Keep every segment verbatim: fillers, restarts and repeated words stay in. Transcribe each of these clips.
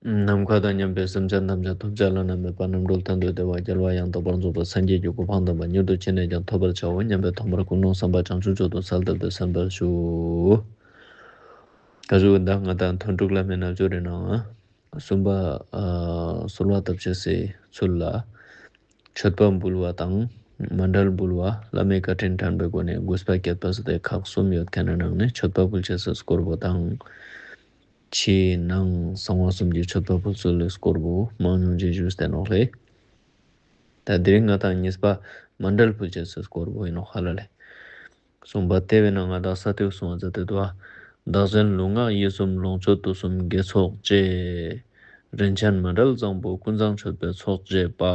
ནམ་མཁའ་དང་མཉམ་པའི་སེམས་ཅན་ཐམས་ཅད་ཐོབ་བྱ་བླ་ན་མེད་པ་རྣམ་གྲོལ་མཐར་ཐུག་བདེ་བ་རྒྱལ་བ་ཡང་དག་པར་རྫོགས་པའི་སངས་རྒྱས་ཀྱི་གོ་འཕང་དམ་པ་མྱུར་དུ་ཅི་ནས་ཀྱང་ཐོབ་པར་བྱའོ་སྙམ་པའི་ཐོག་མར་ཀུན་སློང་བསམ་པ་བྱང་ཆུབ་མཆོག་ཏུ་གསལ་བཏབ་སྟེ་གསན་པར་ཞུ། ཀ་ཟུག་ད་ང་དང་ཐུན་དྲུག་བླ་མའི་རྣལ་འབྱོར་རི་ནང་གསུམ་པ་ཨ་གསོལ་བ་བཏབ་ཅེས་སི་ཚུལ་ལ། མཆོད་པ་འབུལ་བ་དང་། མཎྜལ་འབུལ་བ། བླ་མའི་བཀའ་དྲིན་དྲན་པའི་སྒོ་ནས་གུས་པ་བསྐྱེད་པ་ཟེར་ཏེ་ཁག་གསུམ་ཡོད་མཁན་ནི་ནང་ནས་མཆོད་པ་འབུལ་ཅེས་སི་སྐོར་བོ་དང་། ཕྱི་ནང་གསང་བ་གསུམ་གྱི་མཆོད་པ་འབུལ་ཚུལ་ལི་སྐོར་བོ་མང་ཉུང་ཅིག་ཞུས་ཏེ་ནོག་ལེ། ད་དེ་རིང་ང་དང་གཉིས་པ་མཎྜལ་འབུལ་ཅེས་སི་སྐོར་བོ་ཡིན་ནོག་ཧ་ལ་ལེ། གསུངས་པ་དེ་བས་ན་ང་དང་ས་ཏེ་གསུང་བ་མཛད་དེ་འདུག་བ། བདག་གཞན་ལུས་ངག་ཡིད་གསུམ་ལོངས་སྤྱོད་དུས་གསུམ་དགེ་ཚོགས་བཅས། རིན་ཆེན་མཎྜལ་བཟང་པོ་ཀུན་བཟང་མཆོད་པའི་ཚོགས་བཅས་པ།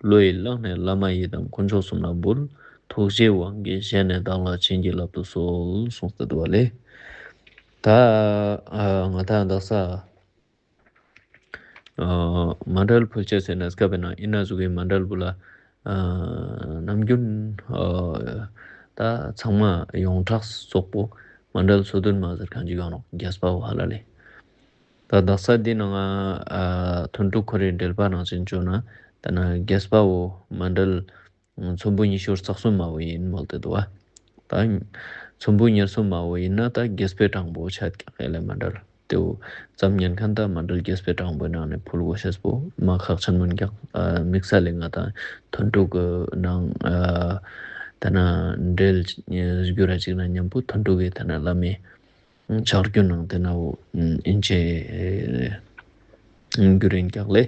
བློ་ཡིས་བླངས་ནས་བླ་མ་ཡི་དམ་དཀོན་མཆོག་གསུམ་ལ་འབུལ། ཐུགས་རྗེའི་དབང་གིས་བཞེས་ནས་བདག་ལ་བྱིན་གྱིས་བརླབ་ཏུ་གསོལ། གསུངས་ཏེ་འདུག་བ་ལེ། ད་ཨ་ང་དང་དག་ས་ཨ་མཎྜལ་ཕུལ་ཅེས་ཟེར་ན་སྐབས་ནང་ཨིན་ན་ཟུག་གི་མཎྜལ་བུ་ལ་ཨ་ནམ་རྒྱུན་ཨ་ད་ཚང་མ་ཡོངས་གྲགས་སོག་པོ་མཎྜལ་སོ་བདུན་མ་ཟེར་མཁན་ཅིག་ཡོང་ནོག་རྒྱས་པ་བོ་ཧ་ལ་ལེ། ད་དག་ས་འདི་ནང་ཨ་ཐུན་དྲུག་ཁོ་རའི་འགྲེལ་པ་ནང་བཞིན་བཅོས་ན་ད་ན་རྒྱས་པ་བོ་མཎྜལ་ཚོམ་བུ་ཉི་ཤུ་རྩ་གསུམ་མ་བོ་ཡིན་མོལ་ཏེ་འདུག་བ། ད་ཚོམ་བུ་ཉེར་གསུམ་མ་བོ་ཡིན་ན་ད་རྒྱས་པའི་གྲངས་པོ་ཆ་ཀྱག་ཡ་ལེ་མཎྜལ་དེའུ་ཙམ་ཉན་མཁན་ད་མཎྜལ་རྒྱས་པའི་གྲངས་པོའི་ནང་ནས་ཕུལ་དགོས་ཤེས་པོ་མ་ཁག་ཆེན་མོ་ཀྱག། ཨ་དམིགས་བསལ་ལེ་ང་དང་ཐུན་དྲུག་གི་ནང་ཨ་ད་ན་འགྲེལ་སྒྱུར་ར་ཅིག་ན་མཉམ་པོ་ཐུན་དྲུག་གི་ད་ན་བླ་མའི་ཕྱག་རྒྱུན་ནང་དེ་ན་བོ་ཨིན་ཅེ་རྒྱུ་རིན་ཀྱག་ལེ།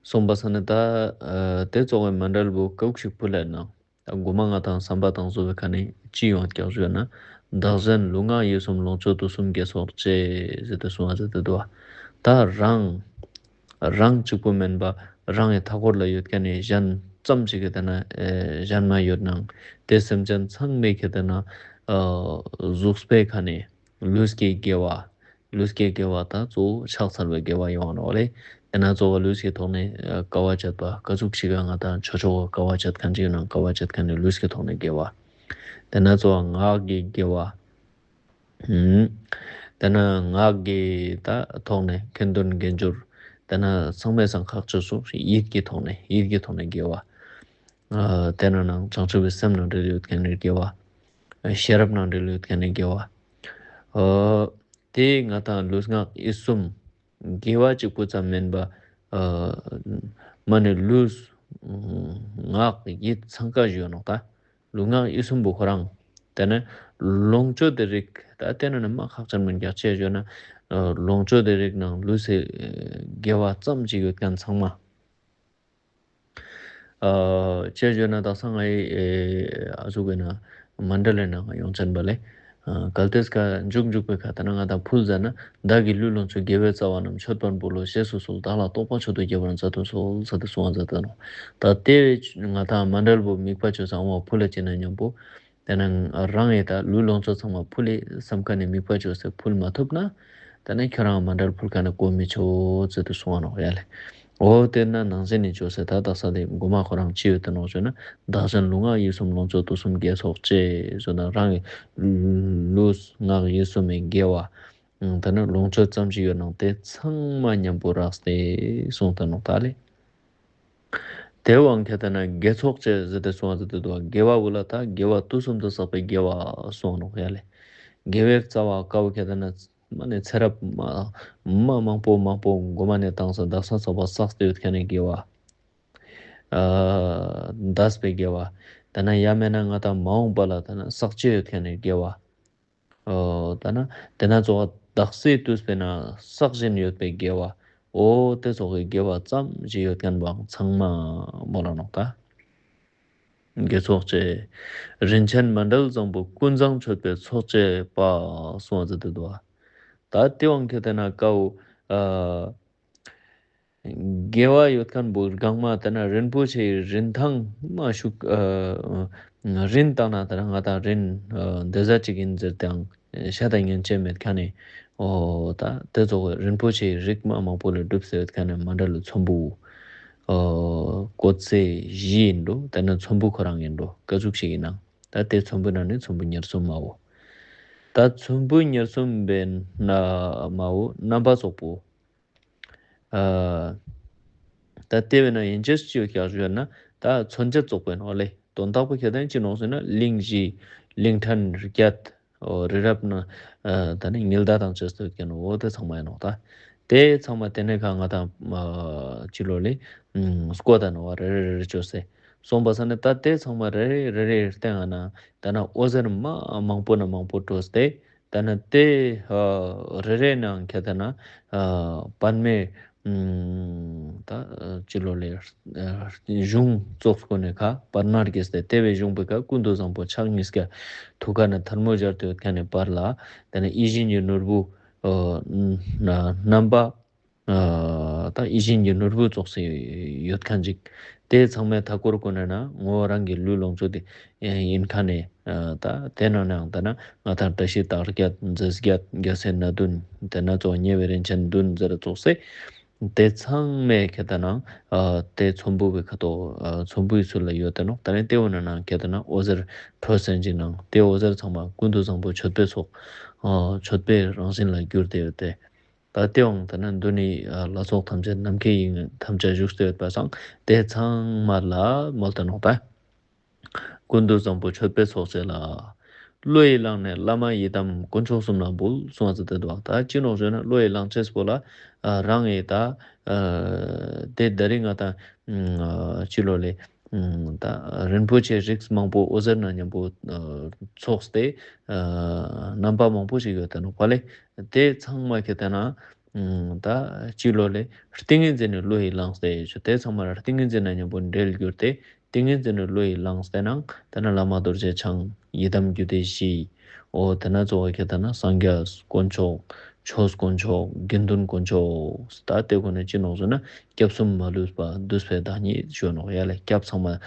གསུངས་པ་ས་ནི་ད་ཨ་དེ་ཙོགས་པའི་མཎྜལ་བུ་ཀ་ཟུག་ཞིག་ཕུལ་ལེ་ན། ད་གོ་མ་ང་དང་བསམ་པ་དང་བཟོ་བའི་ཁ་ནས་ཅི་ཡོང་ཀྱག་ཞུས་ན། བདག་གཞན་ལུས་ངག་ཡིད་གསུམ་ལོངས་སྤྱོད་དུས་གསུམ་དགེ་ཚོགས་བཅས་ཟེར་ཏེ་གསུང་བ་ཟེར་ཏེ་འདུག་བ། ད་རང་རང་གཅིག་པུ་མན་པ་རང་གི་མཐའ་འཁོར་ལ་ཡོད་མཁན་ནི་གཞན་ཙམ་ཞིག་གི་དེ་ན་ཨེ་གཞན་མ་ཡོད་ནང་དེ་སེམས་ཅན་ཚང་མའི་གི་དེ་ན་ཨ་གཟུགས་པོའི་ཁ་ནས་ལུས་ཀྱི་དགེ་བ། ལུས་ཀྱི་དགེ་བ་དང་གཙོ་བོ་ཕྱག་འཚལ་བའི་དགེ་བ་ཡོང་བ་ནོག་ལེ། དེ་ན་གཙོ་བོ་ལུས་ཀྱི་ཐོག་ནས་ཨ་དཀའ་བ་སྤྱད་པ་ཀ་ཟུག་ཞིག་ག་ང་དང་ཆོས་ཕྱོགས་ཀ་དཀའ་བ་སྤྱད་མཁན་ཅིག་ཡོད་ན་དཀའ་བ་སྤྱད་མཁན་ནི་ལུས་ཀྱི་ཐོག་ནས་དགེ་བ། དེ་ན་གཙོ་བོ་ངག་གི་དགེ་བ། ཨུམ། དེ་ན་ངག་གི་ད་ཐོག་ནས་ཁ་འདོན་དགེ་སྦྱོར། དེ་ན་ཚང་མའི་སང་ཁག་ཆེ་སོ་ཡིད་ཀྱི་ཐོག་ནས་ཡིད་ཀྱི་ཐོག་ནས་དགེ་བ། ཨ་དེ་ན་ནང་བྱང་ཆུབ་ཀྱི་སེམས་ནང་འབྲེལ་ཡོད་མཁན་ནི་དགེ་བ། ཤེས་རབ་ནང་འབྲེལ་ཡོད་མཁན་ནི་དགེ་བ། ཨ་དེ་ང་དང་ལུས་ངག་ཡིད་གསུམ་དགེ་བ་གཅིག་པུ་ཙམ་མན་པ་ཨ་མ་ནི་ལུས་ངག་ཡིད་ཚང་ཀ་ཞུ་ནོག་ད། ལུས་ངག་ཡིད་གསུམ་པོ་ཁོ་རང་། དེ་ནས་ལོངས་སྤྱོད་དེ་རིགས་ད་དེ་ན་ནི་མ་ཁག་ཅན་མན་ཀྱག་ཅེས་ཞུ་ན། ལོངས་སྤྱོད་དེ་རིགས་ནང་ལུས་སི་དགེ་བ་ཙམ་ཅིག་ཡོད་མཁན་ཚང་མ། ཨ་ཅེས་ཞུ་ན་དག་ས་ང་ཡི་ཨ་ཟུག་གི་ན་མཎྜལ་ལི་ནང་ཡོང་ཅན་པ་ལེ། ཨ་གལ་ཏེ་ཀ་འཇུག་འཇུག་པའི་ཁ་ད་ན་ང་དང་ཕུལ་ཟ་ན། བདག་གི་ལུས་ལོངས་སྤྱོད་དགེ་བའི་རྩ་བ་རྣམས་མཆོད་པར་འབུལ་ལོ། བཞེས་སུ་གསོལ་བདག་ལ་རྟོགས་པ་མཆོག་ཏུ་རྒྱས་པར་མཛད་དུ་གསོལ་ཟེར་ཏེ་གསུང་བ་མཛད་དེ་ནོག། ད་དེ་ང་དང་མཎྜལ་བོ་དམིགས་པ་བཅོས་ས་འོང་བ་ཕུལ་ལ་ཅི་ན་མཉམ་པོ། དེ་ན་རང་ཡི་ད་ལུས་ལོངས་སྤྱོད་ཚང་མ་ཕུལ་ལེ་བསམ་ཁ་ནས་དམིགས་པ་བཅོས་སེ་ཕུལ་མ་ཐུབ་ན། དེ་ན་ཁྱོད་རང་མཎྜལ་ཕུལ་ཁ་ནས་གོ་མི་ཆོག་ཟེར་ཏེ་གསུང་བ་ནོག་ཡ་ལེ། འོ་དེ་ན་ནང་ཟིན་ནི་བཅོས་སེ་ད་དག་ས་དེ་མགོ་མ་ཁོ་རང་ཅི་ཡོད་དེ་ནོག་བཅོས་ན། བདག་གཞན་ལུས་ངག་ཡིད་གསུམ་ལོངས་སྤྱོད་དུས་གསུམ་དགེ་ཚོགས་བཅས་ཟེར་ན་རང་གི་ལུས་ངག་ཡིད་གསུམ་མི་དགེ་བ། དེ་ན་ལོངས་སྤྱོད་ཙམ་ཞིག་ཡོད་ནང་དེ་ཚང་མ་མཉམ་པོ་རགས་ཏེ་གསུངས་ཏེ་ནོག་ད་ལེ། དེ་དབང་ཁྱེད་དེ་ན་དགེ་ཚོགས་བཅས་ཟེར་ཏེ་གསུང་བ་ཟེར་ཏེ་འདུག་བ། དགེ་བ་བོ་ལ་ད་དགེ་བ་དུས་གསུམ་དུ་བསགས་པའི་དགེ་བ་གསུང་ནོག་ཡ་ལེ། དགེ་བའི་རྩ་བ་ཀ་བོ་ཁྱེད་དེ་ན་མ་ནི་ཚེ་རབས་མ་མ་མང་པོ་མང་པོ་མགོ་མ་ནས་བཏང་ས་དག་ས་ཚགས་པ་བསགས་ཏེ་ཡོད་མཁན་ནི་དགེ་བ། ཨ་འདས་པའི་དགེ་བ། དེ་ན་ཡ་མེད་ན་ང་དང་མ་འོངས་པ་ལ་དེ་ན་བསགས་ཅེས་ཡོད་མཁན་ནི་དགེ་བ། ཨོ་ད་ན་དེ་ན་ཚོགས་དག་སའི་དུས་པའི་ན་བསགས་བཞིན་ཡོད་པའི་དགེ་བ། འོ་དེ་ཚོགས་ཀྱི་དགེ་བ་ཙམ་ཞིག་ཡོད་མཁན་བོའང་ཚང་མ་མོལ་ལ་ནོག་ད། དགེ་ཚོགས་བཅས། རིན་ཆེན་མཎྜལ་བཟང་པོ་ཀུན་བཟང་མཆོད་པའི་ཚོགས་བཅས་པ་གསུང་བ་ཟེར་ཏེ་འདུག་བ། ད་དེ་དབང་ཁྱེད་དེ་ན་ཀ་བོ་ཨ་དགེ་བ་ཡོད་མཁན་བོ་གང་མ་དེ་ན་རིན་པོ་ཆེའི་རིན་ཐང་མ་ཤུགས་ཨ་རིན་བཏང་ན་དེ་ན་ང་དང་རིན་ཨ་འདི་ཟ་ཅིག་ཡིན་ཟེར་ཏེའང་ཤ་དང་ཉན་ཅེས་མེད་མཁན་ནི། འོ་ད་དེ་ཚོགས་རིན་པོ་ཆེའི་རིགས་མ་མང་པོ་ལས་གྲུབ་སེ་ཡོད་མཁན་ནི་མཎྜལ་ཚོམ་བུ། ཨ་གོ་ཚེ་བཞི་ཡིན་འགྲོ། དེ་ན་ཚོམ་བུ་ཁོ་རང་ཡིན་འགྲོ། ཀ་ཟུག་ཞིག་ཡིན་ནང་ད་དེ་ཚོམ་བུ་ནང་ནས་ཚོམ་བུ་ཉེར་གསུམ་མ་བོ། ད་ཚོམ་བུ་ཉེར་གསུམ་པའི་ན་མ་བོ་རྣམ་པ་ཚོགས་པོ། ཨ་ད་དེ་བས་ན་ཡན་ཆད་ཅི་ཡོད་ཀྱག་ཞུ་ན་ད་མཚོན་བྱ་ཙོགས་པོ་ཨིན་ནོག་ལེ། དོན་དག་པོ་ཁྱེར་ཏེ་ཅི་ནོག་ཟེར་ན་གླིང་བཞི་གླིང་ཕྲན་བརྒྱད། འོ་རི་རབ་ན་ཨ་ད་ནི་ཉི་ཟླ་དང་བཅས་ཏེ་ཡོད་ཁན་འོ་དེ་ཚང་མ་ཨིན་ནོག་ད། དེ་ཚང་མ་དེ་ནས་ཁ་ང་དང་ཨ་ཅི་ལོ་ལེ་ཨ་སྐོར་ད་ནོག་བ་རེ་རེ་རེ་རེ་ཅོས་ཏེ། སོང་པ་ས་ནི་ད་དེ་ཚང་མ་རེ་རེ་རེ་རེ་སྟེང་ང་ན་ད་ན་འོད་ཟེར་མ་མང་པོ་ན་མང་པོ་འཕྲོས་ཏེ། ད་ན་དེ་ཨ་རེ་རེ་ནང་ཁྱེར་ཏེ་ན་ཨ་པདྨའི་ཨ་ད་ཨ་ཅི་ལོ་ལེ་ཨ་གཞུང་ཙོགས་སྐོར་ནས་ཁ་པདྨ་རྒྱས་ཏེ་དེ་བས་གཞུང་པོའི་ཁ་ཀུན་ཏུ་བཟང་པོ་ཕྱག་གཉིས་ཀ་ཐུགས་ཀ་ན་ཐལ་མོ་སྦྱར་ཏེ་ཡོད་ཁན་ནི་བར་ལ་ད་ན་ཡིད་བཞིན་གྱི་ནོར་བུ་ཨ་རྣམ་པ་ཨ་ད་ཡིད་བཞིན་གྱི་ནོར་བུ་ཙོགས་སེ་ཡོད་ཁན་ཅིག་དེ་ཚང་མའི་མཐའ་སྐོར་ཀུན་ན་ན་ངོ་བོ་རང་གི་ལུས་ལོངས་སྤྱོད་དེ་ཨིན་ཁན་ནི་ཨ་ད་དེ་ནང་ནའང་ད་ན་ང་དང་བཀྲ་ཤིས་རྟགས་བརྒྱད་མཛོད་བརྒྱད་རྒྱལ་སྲས་སྣ་བདུན་དེ་ན་ཙོགས་ཉེ་བའི་རིན་ཆེན་བདུན་ཟེར་ཙོགས་སེ། དེ་ཚང་མའི་ཁྱེར་ཏེ་ན་ཨ་དེ་ཚོམ་བུ་བའི་ཁ་ཐོག་ཨ་ཚོམ་བུའི་ཚུལ་ལ་ཡོད་དེ་ནོག་ད་ནི་དེ་བོ་ན་ནང་ཁྱེར་ཏེ་ན་འོད་ཟེར་འཕྲོས་ཟེར་ཅིག་ནང་དེ་འོད་ཟེར་ཚང་མ་ཀུན་ཏུ་བཟང་པོ་མཆོད་པའི་ཚོགས་ཨ་མཆོད་པའི་རང་བཞིན་ལ་གྱུར་ཏེ་ཡོད་དེ། ད་དེའང་ད་ན་འདུ་ནི་ལྷ་ཚོགས་ཐམས་ཅད་ནམ་མཁའི་དབྱིངས་ཐམས་ཅད་བཞུགས་ཏེ་ཡོད་པ་སང་དེ་ཚང་མ་ལ་མོལ་ཏེ་ནོག་ད། ཀུན་ཏུ་བཟང་པོ་མཆོད་པའི་ཚོགས་བཅས་ལ། བློ་ཡིས་བླངས་ནས་བླ་མ་ཡི་དམ་དཀོན་མཆོག་གསུམ་ལ་འབུལ་གསུངས་ཏེ་འདུག་ད་ཅི་ནོག་ཞུ་ན་བློ་ཡིས་བླངས་ཅེས་པོ་ལ་ཨ་རང་ཡི་ད་ཨ་དེ་ད་རིང་ང་ད་ཨ་ཅི་ལོ་ལེ་ཨ་ད་རིན་པོ་ཆེ་རིགས་མང་པོ་འོད་ཟེར་ན་མཉམ་པོ་ཨ་ཚོགས་ཏེ་ཨ་རྣམ་པ་མང་པོ་ཞིག་ཡོད་དེ་ནོག་པ་ལེ། དེ་ཚང་མ་ཁྱེར་ཏེ་ན་ཨ་ད་ཅི་ལོ་ལེ་ཏིང་ངེ་འཛིན་ནི་བློ་ཡིས་བླངས་ཏེ་ཞུ་དེ་ཚང་མ་ཏིང་ངེ་འཛིན་ན་མཉམ་པོ་འབྲེལ་གྱུར་ཏེ་ཏིང་ངེ་འཛིན་ནི་བློ་ཡིས་བླངས་ཏེ་ནང་དེ་ན་བླ་མ་རྡོ་རྗེ་འཆང་ཡི་དམ་རྒྱུད་སྡེ་བཞི། འོ་དེ་ན་གཙོ་བོ་ཁྱེར་ཏེ་ན་སངས་རྒྱས་དཀོན་མཆོག་ཆོས་དཀོན་མཆོག་དགེ་འདུན་དཀོན་མཆོག་ད་དེ་ཀུན་ནི་ཅི་ནོག་ཟེར་ན་སྐྱབས་གསུམ་མ་ལུས་པ་འདུས་པའི་བདག་ཉིད་ཞུ་ནོག་ཡ་ལེ། སྐྱབས་ཚང་མ་ཨ་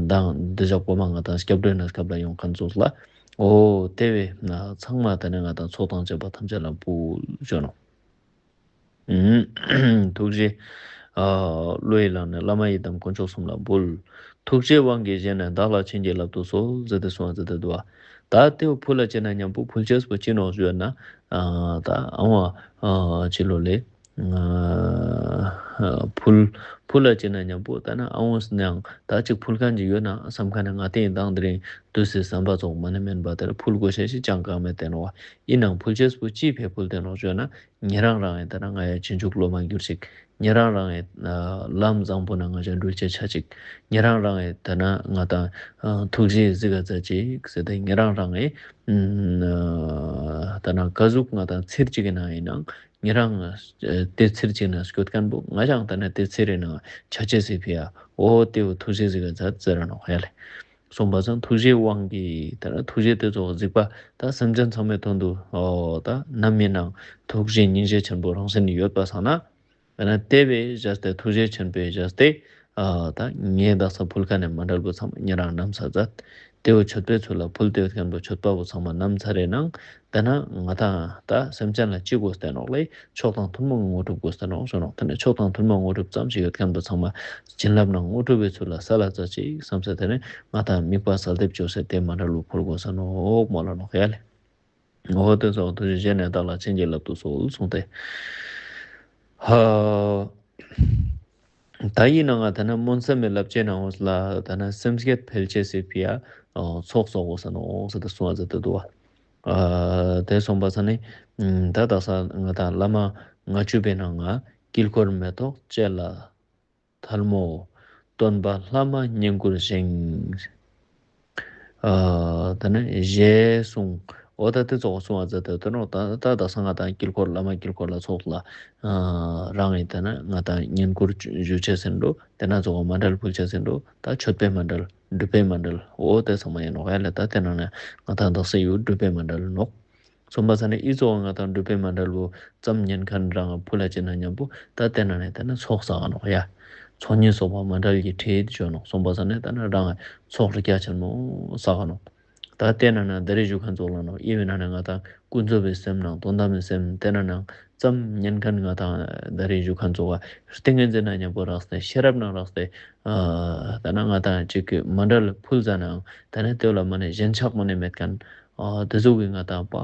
དང་འདི་ཞག་གོ་མ་ང་དང་སྐྱབས་འགྲོའི་གནས་སྐབས་ལ་ཡོང་ཁན་ཚོགས་ལ། འོ་དེ་བས་ན་ཚང་མ་དེ་ན་ང་དང་ཚོགས་དང་བཅས་པ་ཐམས་ཅད་ལ་འབུལ་ཞུ་ནོག་ཐུགས་རྗེ། ཨ་བློ་ཡིས་བླངས་ནས་བླ་མ་ཡི་དམ་དཀོན་མཆོག་གསུམ་ལ་འབུལ། ཐུགས་རྗེའི་དབང་གིས་བཞེས་ནས་བདག་ལ་བྱིན་གྱིས་བརླབ་ཏུ་གསོལ་ཟེར་ཏེ་གསུངས་ཏེ་འདུག་ད་དེ་བོ་ཕུལ་ལ་ཅི་ན་མཉམ་པོ་ཕུལ་ཅེས་པོ་ཅི་ནོག་ཞུ་ན་ཨ་ད་ཨ་བ་ཨ་ཅི་ལོ་ལེ་ཨ་ཕུལ་ཕུལ་ལ་ཅི་ན་མཉམ་པོ་ད་ན་ཨ་བོ་ནང་ད་ཅིག་ཕུལ་ཁན་ཅིག་ཡོད་ན་བསམ་ཁན་ནི་ང་དེ་ཡིན་དང་དེ་རིང་དུས་སི་བསམ་པ་ཙོགས་མ་ནི་མེན་པ་དེ་ལ་ཕུལ་དགོས་ཤེས་ཤིག་ཅང་གང་མེད་དེ་ནོག་བ། ཡིན་ནའང་ཕུལ་ཅེས་པོ་ཅི་ཕི་ཕུལ་དེ་ནོག་ཞུ་ན། ཉེ་རང་རང་ཡིན་ད་ན་ང་ཡ་རྗེས་འཇུག་སློབ་མ་གྱུར་ཅིག་ཉེ་རང་རང་ཡིན་ལམ་བཟང་པོ་ན་ང་ཅག་འགྲུལ་ཅེས་ཆ་ཅིག་ཉེ་རང་རང་ཡིན་ད་ན་ང་དང་ཐུགས་རྗེའི་གཟི་ག་ཙ་ཅིག་ཟེར་ཏེ་ཉེ་རང་རང་ཡིན་ད་ན་ག་ཟུག་ང་དང་ཚིར་ཅིག་གི་ནང་ཡིན་ནང་ཉེ་རང་དེ་ཚིར་ཅིག་ན་སྐྱོད་ཁན་པོ་ང་ཅག་ད་ན་དེ་ཚིར་རེ་ནང་ཆ་ཅེས་སི་ཕི་ཡ་འོ་དེ་བོ་ཐུགས་རྗེའི་གཟི་ག་ཙ་ཟེར་ར་ནོག་ཡ་ལེ། གསུངས་པ་སང་ཐུགས་རྗེའི་དབང་གིས་ད་ན་ཐུགས་རྗེ་དེ་ཚོ་གཟིགས་པ་ད་སེམས་ཅན་ཚང་མའི་དོན་དུ་ཨོ་ད་ནམ་ཡིན་ནང་ཐུགས་རྗེ་སྙིང་རྗེ་ཆེན་པོ་རང་བཞིན་ཡོད་པ་སང་ན་ད་ན་དེ་བས་བཞག་སྟེ་ཐུགས་རྗེ་ཆེན་པོས་བཞག་སྟེ་ཨ་ད་ངས་བདག་ས་ཕུལ་ཁན་ནི་མཎྜལ་པོ་ཚང་མ་ཉེ་རང་བསྣམས་ས་མཛད། དེ་བོ་མཆོད་པའི་ཚུལ་ལ་ཕུལ་ཏེ་ཡོད་ཁན་པོ་མཆོད་པ་བོ་ཚང་མ་བསྣམས་ཚར་རེ་ནང་ད་ན་ང་དང་ད་སེམས་ཅན་ལ་ཅི་དགོས་ཏེ་ནོག་ལེ། མཆོག་དང་ཐུན་མོང་གི་དངོས་གྲུབ་དགོས་ཏེ་ནོག་ཞུ་ནོག་ད་ནི་མཆོག་དང་ཐུན་མོང་དངོས་གྲུབ་ཙམ་ཞིག་ཡོད་ཁན་པོ་ཚང་མ་བྱིན་རླབས་ནང་དངོས་གྲུབ་པའི་ཚུལ་ལ་སལ་ལ་ཙ་ཅིག་བསམ་ས་དེ་ནི་ང་དང་དམིགས་པ་གསལ་འདེབས་བཅོས་སེ་དེ་མཎྜལ་བོ་ཕུལ་དགོས་ས་ནོག་མོལ་ལ་ནོག་ཡ་ལེ། འོ་དེ་ཚོ་ཐུགས་རྗེ་ཆེ་ནས་བདག་ལ་བྱིན་གྱིས་བརླབ་ཏུ་གསོལ་གསུངས་ཏེ། ཧ། ད་ཡིན་ནའང་ད་ན་སྨོན་སེམས་མི་བསླབ་ཅེས་ནང་ལ་ད་ན་སེམས་བསྐྱེད་འཕེལ་ཅེས་སི་ཕི་ཡ་ཚོགས་གསོག་དགོས་ས་ནོག་ཟེར་ཏེ་གསུངས་ཏེ་འདུག་བ། ཨ་དེ་གསུངས་པ་ས་ནི་ད་དག་ས་ང་དང་བླ་མ་ལྔ་བཅུ་པའི་ནང་ང་དཀྱིལ་འཁོར་མེ་ཏོག་ཅན་ལ་ཐལ་མོ་སྟོན་པ་བླ་མ་བསྙེན་བཀུར་ཞིང་། ཨ་ད་ནི་ཞེས་གསུངས། འོ་ད་དེ་ཚོགས་གསུང་བ་མཛད་དེ་དེ་ནོ་ད་ད་ད་ས་ང་དང་དཀྱིལ་འཁོར་བླ་མ་དཀྱིལ་འཁོར་ལ་ཚོགས་ལ་ཨ་རང་ཡིན་ད་ན་ང་དང་བསྙེན་བཀུར་ཞུ་ཆེ་ཟིན་འགྲོ། དེ་ན་ཚོགས་མཎྜལ་ཕུལ་ཆེ་ཟིན་འགྲོ། ད་མཆོད་པའི་མཎྜལ་སྒྲུབ་པའི་མཎྜལ་འོ་དེ་ཚང་མ་ཡིན་ནོག་ཡ་ལེ། ད་དེ་ནང་ནས་ང་དང་དག་ས་ཡུལ་སྒྲུབ་པའི་མཎྜལ་ནོག་གསུངས་པ་ས་ནི་ཨི་ཚོགས་ང་དང་སྒྲུབ་པའི་མཎྜལ་བོ་ཙམ་ཉན་ཁན་རང་ཕུལ་ལ་ཅི་ན་མཉམ་པོ་ད་དེ་ན་ནས་དེ་ན་ཚོགས་བསགས་ནོག་ཡ། ཚོགས་གཉིས་བསགས་པ་མཎྜལ་གྱི་ཁྲིད་ཅོ་ནོག་གསུངས་པ་ས་ནི་དེ་ན་རང་ཚོགས་རིགས་རྒྱ་ཆེན་མོ་བསགས་ནོག་ད་དེ་ན་ན་ད་རེས་ཞུ་ཁན་ཚོགས་ལ་ནོག་ཨི་བེ་ན་ནས་ང་དང་ཀུན་རྫོབ་པའི་སེམས་ནང་དོན་དམ་པའི་སེམས་དེ་ན་ནང་ཙམ་ཉན་ཁན་ང་དང་ད་རེས་ཞུ་ཁན་ཚོགས་ཏིང་ངེ་འཛིན་ན་མཉམ་པོ་རགས་ཏེ་ཤེས་རབ་ནང་རགས་ཏེ་ཨ་དེ་ན་ང་དང་ཅིག་གི་མཎྜལ་ཕུལ་ཟ་ནའང་དེ་ན་དེ་ལ་མ་ནས་ཞེན་ཆགས་མ་ནས་མེད་ཁན། ཨ་དེ་ཚོ་གི་ང་དང་པ་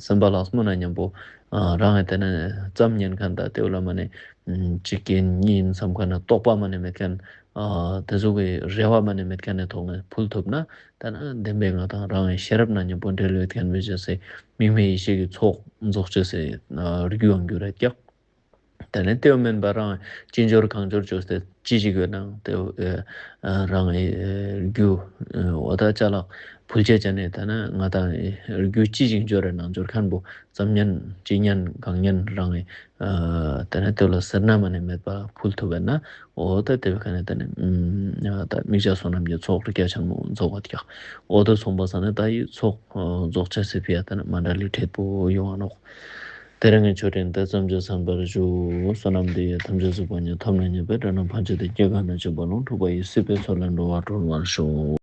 སེམས་པ་ལྷག་མོ་ན་མཉམ་པོ་ཨ་རང་ངི་དེ་ན་ཙམ་ཉན་ཁན་ད་དེ་བོ་ལ་མ་ནེ་ ཨ་གཅིག་ཡིན་གཉིས་ཡིན་བསམ་མཁན་ན་རྟོག་པ་མ་ནེ་མེད་མཁན། ཨ་དེ་ཟུག་གི་རེ་བ་མ་ནེ་མེད་མཁན་ནི་ཐོག་ནེ་ཕུལ་ཐུབ་ན་ད་ན་བདེན་པའི་ང་དང་རང་གི་ཤེས་རབ་ནང་མཉམ་པོ་འབྲེལ་ཡོད་མཁན་མི་ཅེས་སི་དམིགས་མེད་ཡེ་ཤེས་ཀྱི་ཚོགས་རྫོགས་ཅེས་སི་ཨ་རྒྱུ་ཡང་འགྱུར་རེད་ཀྱག། དེ་ནས་དེའུ་མེན་པ་རང་ཅི་འབྱོར་གང་འབྱོར་བཅོས་ཏེ་ཅི་ཞིག་ཡོད་ནའང་དེའུ་ཨ་རང་གི་རྒྱུ་འོ་ད་ཅ་ལག་ཕུལ་ཆ་ཅ་ནས་ད་ན་ང་དང་རྒྱུ་ཅི་ཞིག་འབྱོར་རེ་ནང་འབྱོར་མཁན་པོ་ཙམ་ཉན་ཅི་ཉན་གང་ཉན་རང་གི་ཨ་དེ་ནས་དེ་ལ་ཟེར་ན་མ་ནེ་མེད་པ་ཕུལ་ཐུབ་པ་ན་འོ་ད་དེ་བས་ཁ་ནས་ད་ནི་ཨ་ད་དམིགས་བྱ་བསོད་ནམས་ཀྱི་ཚོགས་རིགས་རྒྱ་ཆེན་མོ་རྫོགས་པ་ཀྱག། འོ་ད་མཚུངས་པ་ས་ནས་ད་ཡི་ཚོགས་རྫོགས་ཆ་སི་ཕི་ཡ་ད་ནི་མཎྜལ་ལི་འཕྲེད་པོ་ཡོང་བ་ནོག། དེ་རིང་གི་ཆོས་འབྲེལ་འདི་ཙམ་གྱིས་ཚང་བར་ཞུ། བསོད་ནམས་འདི་ཡིས་ཐམས་ཅད་གཟིགས་པ་ཉིད། ཐོབ་ནས་ཉེས་པའི་དགྲ་རྣམས་ཕམ་བྱས་ཏེ། སྐྱེ་རྒ་ན་འཆིའི་རྦ་ཀློང་འཁྲུགས་པ་ཡི། སྲིད་པའི་མཚོ་ལས་འགྲོ་བ་སྒྲོལ་བར་ཤོག།